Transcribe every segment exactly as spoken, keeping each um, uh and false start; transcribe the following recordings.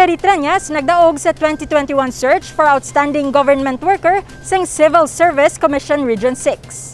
Jerry Treñas nagdaog sa twenty twenty-one search for outstanding government worker sang Civil Service Commission Region six.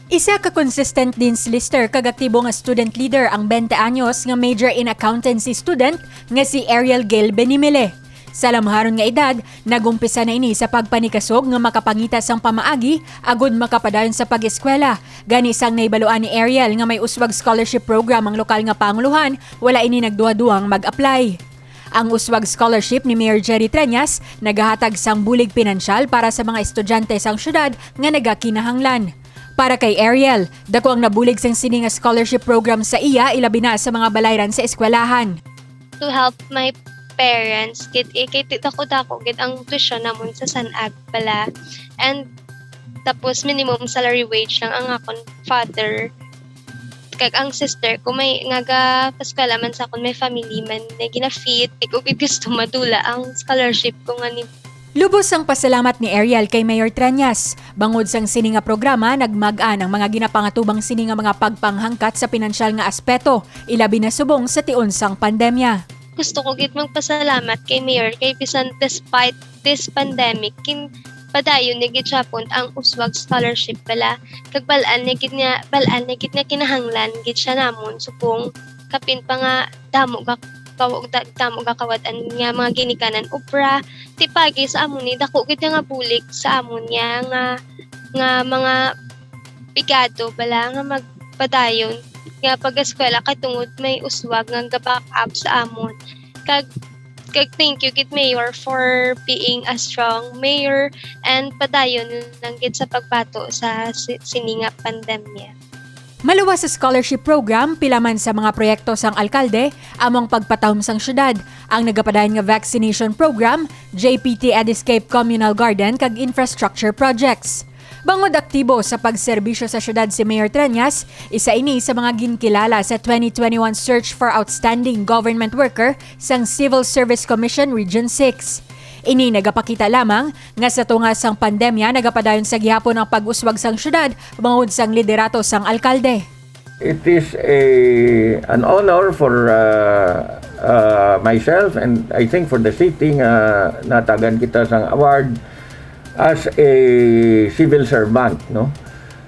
Isa ka consistent Dean's Lister kag aktibo nga student leader ang twenty anyos nga major in accountancy student nga si Ariel Gail Benimele. Sa lamharon nga edad, nag-umpisa na ini sa pagpanikasog nga makapangita sang pamaagi agud makapadayon sa pag-eskwela. Gani, sang nahibaluan ni Ariel nga may uswag scholarship program ang lokal nga panguluhan, wala ini nagduha-duhang mag-apply. Ang uswag scholarship ni Mayor Jerry Treñas nagahatag sang bulig pinansyal para sa mga estudyante sang syudad nga nagakinahanglan. Para kay Ariel, dako ang nabulig sang sini nga scholarship program sa iya, ilabi na sa mga balayran sa eskwelahan. To help my parents gid, eh, kay ti-, dako-dako gid ang tuition namon sa San Ag bala. And tapos minimum salary wage lang ang akon father. Kag ang sister ko may, nga ga-eskwela man sa akon, may family man, may gina-feed. Di ko gid gusto madula ang scholarship ko nga ni Lubos ang pasalamat ni Ariel kay Mayor Treñas. Bangod sang sini nga programa, nagmag-an ang mga ginapangatubang sini nga mga pagpanghangkat sa pinansyal nga aspeto, ilabi na subong sa tion sang pandemya. Gusto ko gid magpasalamat kay Mayor kay bisan despite this pandemic, kin padayon ni gid siya pon ang uswag scholarship bala. Kag bal-an ni gid nga, bal-an ni gid nga kinahanglan gid siya namon subong kapin pa nga damo ga kaw-, da-, damo gakawad-an nga mga ginikanan obra. Ti pagi sa amon ni dako gid nga bulig sa amon niya nga, nga mga pigado bala nga magpadayon nga pag-eskwela kay tungod may uswag nga ga-back up sa amon. Kag, kag thank you gid, Mayor, for being a strong mayor and padayon lang gid sa pagbato sa si-, sini nga pandemya. Maluwas sa scholarship program, pila man sa mga proyekto sang alkalde amo ang pagpatahom sang syudad. Ang nagapadayon nga vaccination program, J P T Ediscape Communal Garden kag infrastructure projects. Bangod aktibo sa pagserbisyo sa syudad si Mayor Treñas, isa ini sa mga ginkilala sa twenty twenty-one Search for Outstanding Government Worker sang Civil Service Commission Region six. Ini nagapakita lamang nga sa tunga sang pandemya, nagapadayon sa gihapon ang pag-uswag sang syudad bangod sang liderato sang alkalde. It is a an honor for uh, uh, myself, and I think for the city nga natagan kita sang award as a civil servant, no?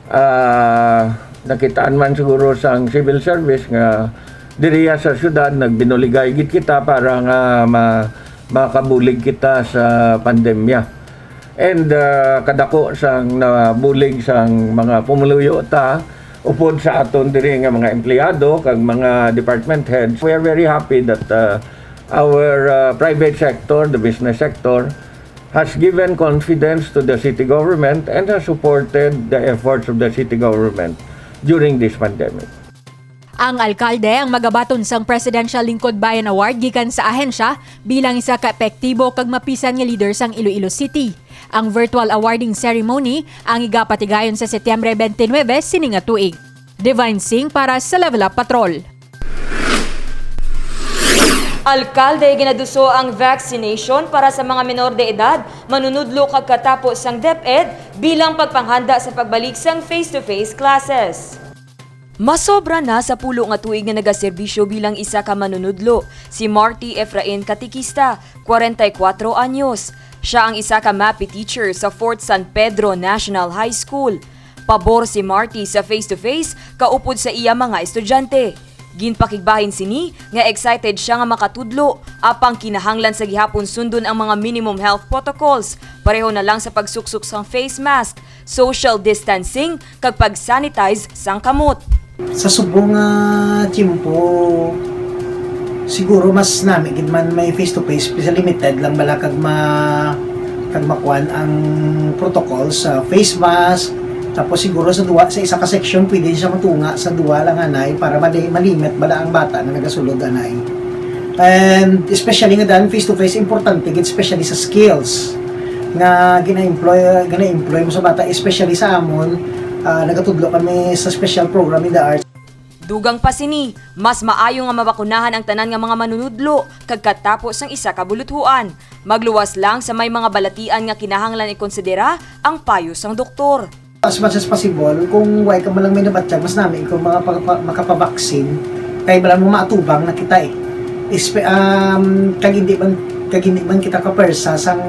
Uh, nakitaan man siguro sang civil service nga diriya sa syudad nagbinuligay gid kita para nga ma- makabulig kita sa pandemya. And uh, kadako sang nabulig sang mga pumuluyo ta upod sa aton diri nga mga empleyado kag mga department heads. We are very happy that uh, our uh, private sector, the business sector, has given confidence to the city government and has supported the efforts of the city government during this pandemic. Ang alkalde ang magabaton sang Presidential Lingkod Bayan Award gikan sa ahensya bilang isa ka epektibo kag mapisan nga leader sang Iloilo City. Ang virtual awarding ceremony ang igapatigayon sa Setyembre twenty-nine sini nga tuig. Divine Singh para sa Level Up Patrol. Alkalde ginaduso ang vaccination para sa mga menor de edad, manunudlo kag katapo sang DepEd bilang pagpanghanda sa pagbalik sang face-to-face classes. Masobra na sa pulo nga tuig nga nagaserbisyo bilang isa ka manunudlo si Marty Efrain Katikista, kwarenta y kuwatro anyos. Siya ang isa ka MAPEH teacher sa Fourth San Pedro National High School. Pabor si Marty sa face-to-face kaupod sa iya mga estudyante. Ginpakigbahin sini nga excited siya nga makatudlo, apang kinahanglan sa gihapon sundon ang mga minimum health protocols, pareho na lang sa pagsuksok sang face mask, social distancing, kag pag-sanitize sang kamot. Sa subong nga tiyempo, siguro mas nami gid man may face to face, sa limited lang bala kag ma-, kag makuan ang protocol sa face mask. Tapos siguro sa duwa, sa isa ka section, pwede siya matunga sa duwa lang anay para mali-, malimit bala ang bata nga nagasulod anay. And especially nga dan face to face, importante gid, especially sa skills nga gina-employ, gina-employ mo sa bata, especially sa amon, ah, nagatudlo kami sa special program in the arts. Dugang pa sini, mas maayo nga mabakunahan ang tanan nga mga manunudlo kag katapo sang isa ka buluthuan. Magluwas lang sa may mga balatian nga kinahanglan ikonsidera ang payo sang doktor. As much as possible, kung way ka man lang may nabatyag, mas nami kung mga pa, pa, makapabaksin, kay bala mo maatubang na kita eh. Espe-, um, kag hindi man, kag hindi man kita kapersa sang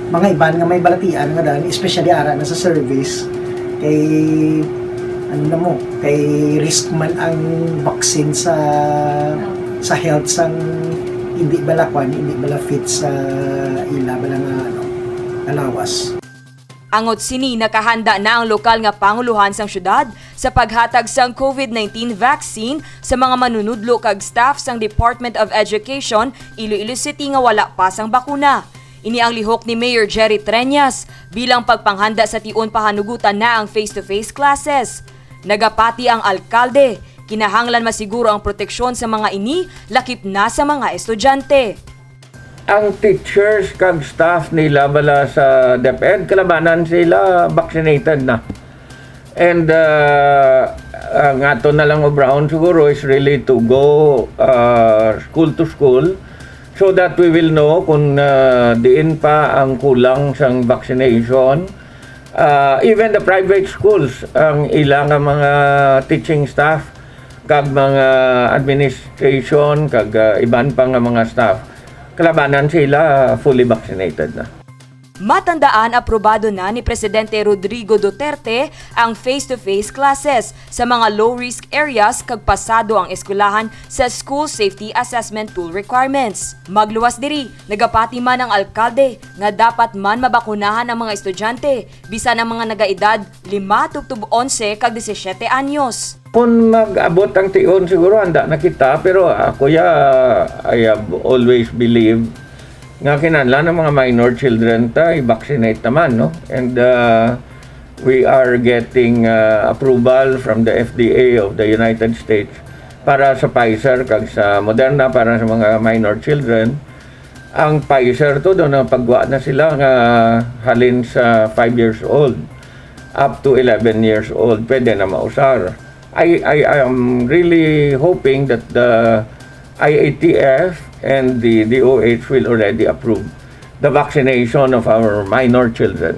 mga iban nga may balatian nga daan, especially ara na sa service, kay ano na mo, kay risk man ang vaccine sa sa health sang hindi bala kwan, hindi bala fit sa ila bala nga ano, nga lawas. Angot sini, nakahanda na ang lokal nga pangulohan sang syudad sa paghatag sang COVID nineteen vaccine sa mga manunudlo kag staff sang Department of Education, Iloilo City nga wala pa sang bakuna. Ini ang lihok ni Mayor Jerry Treñas bilang pagpanghanda sa tion pahanugutan na ang face-to-face classes. Nagapati ang alkalde, kinahanglan masiguro ang proteksyon sa mga ini lakip na sa mga estudyante. Ang teachers kag staff nila bala sa DepEd, kalabanan sila vaccinated na. And uh, ang ato na lang obrahon siguro is really to go uh, school to school so that we will know kung uh, diin pa ang kulang sang vaccination. Uh, even the private schools, ang ila nga mga teaching staff, kag mga administration, kag uh, iban pa nga mga staff, kalabanan sila fully vaccinated na. Matandaan, aprobado na ni Presidente Rodrigo Duterte ang face-to-face classes sa mga low-risk areas kag pasado ang eskwelahan sa school safety assessment tool requirements. Magluwas diri, nagapati man ang alkalde nga dapat man mabakunahan ang mga estudyante, bisan ang mga nagaedad lima tubtob onse kag disisiete anyos. Kung mag-abot ang tion, siguro handa na kita. Pero ako, ya, I have always believed nga kinahanglan ang mga minor children ta i-vaccinate naman, no? And uh, we are getting uh, approval from the F D A of the United States para sa Pfizer kag sa Moderna para sa mga minor children. Ang Pfizer to, doon ang pagwa na sila nga halin sa five years old up to eleven years old, pwede na mausar. I, I am really hoping that the I A T F and the D O H will already approve the vaccination of our minor children.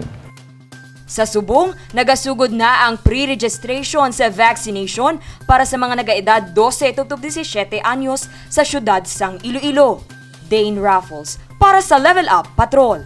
Sa subong, nagasugod na ang pre-registration sa vaccination para sa mga nagaedad dose tubtob disisiete anyos sa siyudad sang Iloilo. Dane Raffles para sa Level Up Patrol.